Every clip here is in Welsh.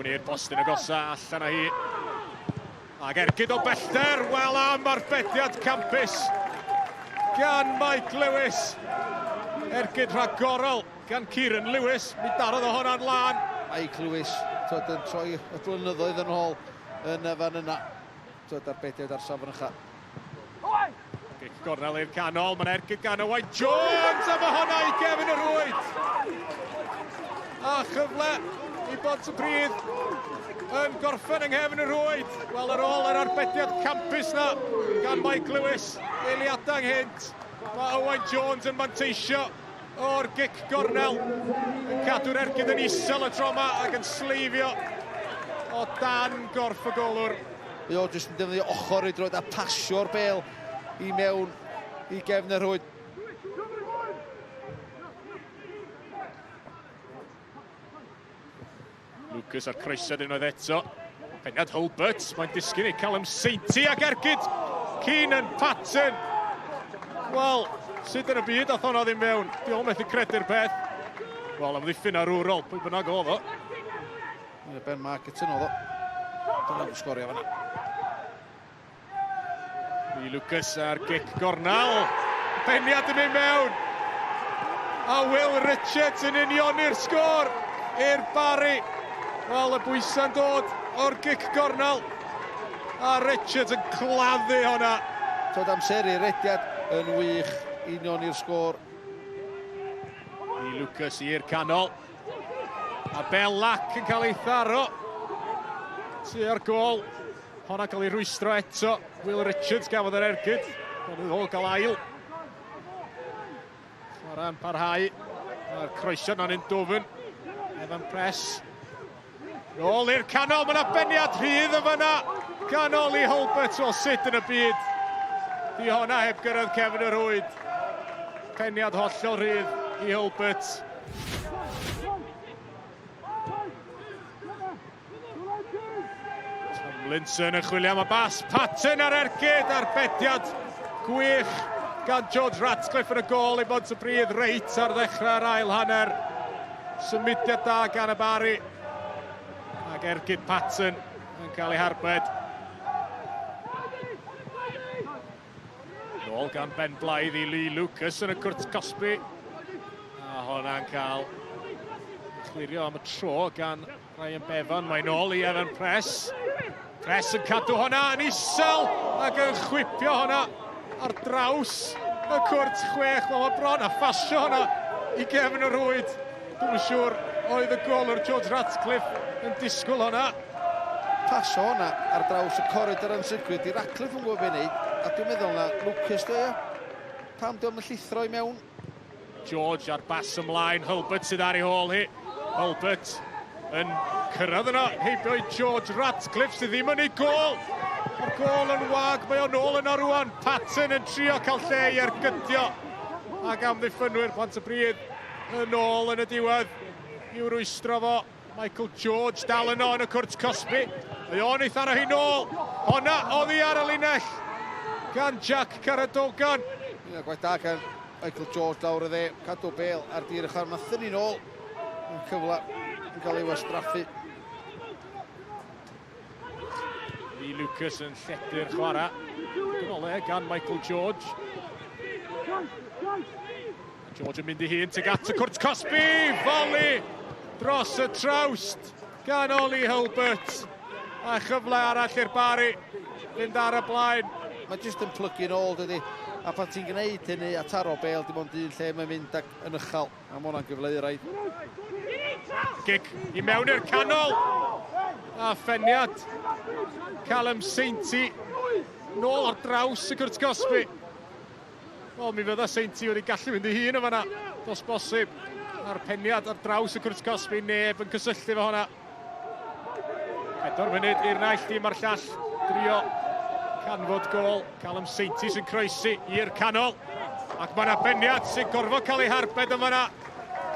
Mewn i'r postyn agosa, allan â hi. Ac ergyd o bellter, wel am arbediad campus gan Mike Lewis. Ergyd rhagorol gan Kieran Lewis, mi darodd o hwnna'n lân. Mike Lewis, twyd, yn troi y blynyddoedd yn ôl yn y fan yna. Twyd, arbediad ar safon ucha. Gic gornel i'r canol, mae'n ergyd gan Owain Jones, a mae hwnna i gefn y rwyd. A chyfle i Bontypridd yn gorffen yng nghefn y rwyd. Wel, ar ôl yr arbediad campus na gan Mike Lewis, eiliadau ynghynt, mae Owain Jones yn manteisio o'r gic gornel, yn cadw'r ergyd yn isel y tro yma ac yn sleifio o dan gorff y golwr. Mae o jyst yn defnyddio ochr ei droed a pasio'r bel i mewn i gefn y rhwyd. Lucas a'r croesiad unwaith eto. Peniad Hulbert, mae'n disgyn i Callum Sainty ac ergyd Keenan Patton. Wel, sut yn y byd ath hwnna ddim mewn? Di o'n methu credu'r peth. Wel, amddiffyn arwrol, pwy bynnag oedd o. Yn y Ben Marketon oedd o. Dyna nhw'n sgorio fanna. Lee Lucas ar gic gornel. Peniad yn mynd mewn. A Will Richards yn unioni'r sgôr i'r Barry. Wel, y bwysau'n dod o'r gic gornel. A Richards yn claddu hwnna. Tod amseru rediad yn wych unioni'r sgôr. Lee Lucas i'r canol. A Belac yn cael ei tharo. Tua'r gol. Honna cael ei rwystro eto. Will Richards gafodd yr ergyd. Gan iddo gael ail. Chwarae'n parhau. Mae'r croesiad na'n un dwfn. Evan Press. Nôl i'r canol, mae yna beniad rhydd yn fyna. Gan Oli Hulbert, o sut yn y byd. Di honna heb gyrraedd cefn y rhwyd. Peniad hollol rhydd i Hulbert. Tomlinson yn chwilio am y bas. Patton ar ergyd, arbediad gwych gan George Ratcliffe yn y gôl i Bontypridd reit ar ddechrau'r ail hanner. Symudiad da gan y Barri. Ac ergyd Patton yn cael ei harbed. Nôl gan Ben Blythe i Lee Lucas yn y cwrt cosbi. A hwnna'n cael clirio am y tro gan Ryan Bevan. Mae'n ôl i Evan Press. Press yn cadw hwnna yn isel ac yn chwipio hwnna ar draws y cwrt chwech. Wel, mae bron a phasio hwnna i gefn y rhwyd. Dwi'n siŵr oedd y golwr George Ratcliffe yn disgwyl hwnna. Pasio hwnna ar draws y coridor yn sicr. Di Ratcliffe yn gwybod beth wneud. A dwi'n meddwl na Lucas dwi, ia. Pam di o'm yn llithro i mewn? George ar bas ymlaen, Hulbert sydd ar ei hôl hi. Hulbert yn cyrraedd yno, heibio i George Ratcliffe sydd ddim yn ei gôl. Mae'r gôl yn wag, mae o'n ôl yno rwan. Patton yn trio cael lle i ergydio. Ac amddiffynwyr Pontypridd yn ôl yn y diwedd i'w rwystro fo. Michael George dal yno yn y cwrt cosbi. Mae o'n ei tharo hi nôl. Honna oddi ar y linell gan Jack Caradogan. Ie, gwaith da gan Michael George lawr y dde. Cadw bel ar dir y chwarae. Mae thynnu nôl. Yn cyfle yn cael ei wastraffu. Lee Lucas yn lledu'r chwarae. Yn ôl e gan Michael George. George yn mynd i hun tuag at y cwrt cosbi. Volley dros y trawst gan Ollie Hulbert. A chyfle arall i'r Bari fynd ar y blaen. Mae jyst yn plygu'n ôl, dydy. A pan ti'n gwneud hynny a taro bel, dim ond un lle mae'n mynd ac yn uchel. A mae hwnna'n gyfle euraidd. Gic i mewn i'r canol. A ffeniad Callum Sainty nôl ar draws y cwrt cosbi. Wel, mi fydda Seinti wedi gallu mynd i hun o fanna, dos bosib. A'r peniad ar draws y cwrt cosbi, neb yn cysylltu fo hwnna. 4 munud i'r naill dîm a'r llall drio canfod gôl. Callum Seinti sy'n croesi i'r canol. Ac mae yna beniad sy'n gorfod cael ei harbed yn fanna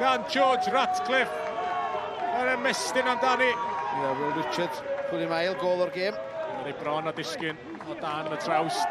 gan George Ratcliffe. Yn ymestyn amdani. Ie, yeah, Will Richards, chwilio am ail gôl o'r gêm. Mae'n ei bron a disgyn o dan y traws.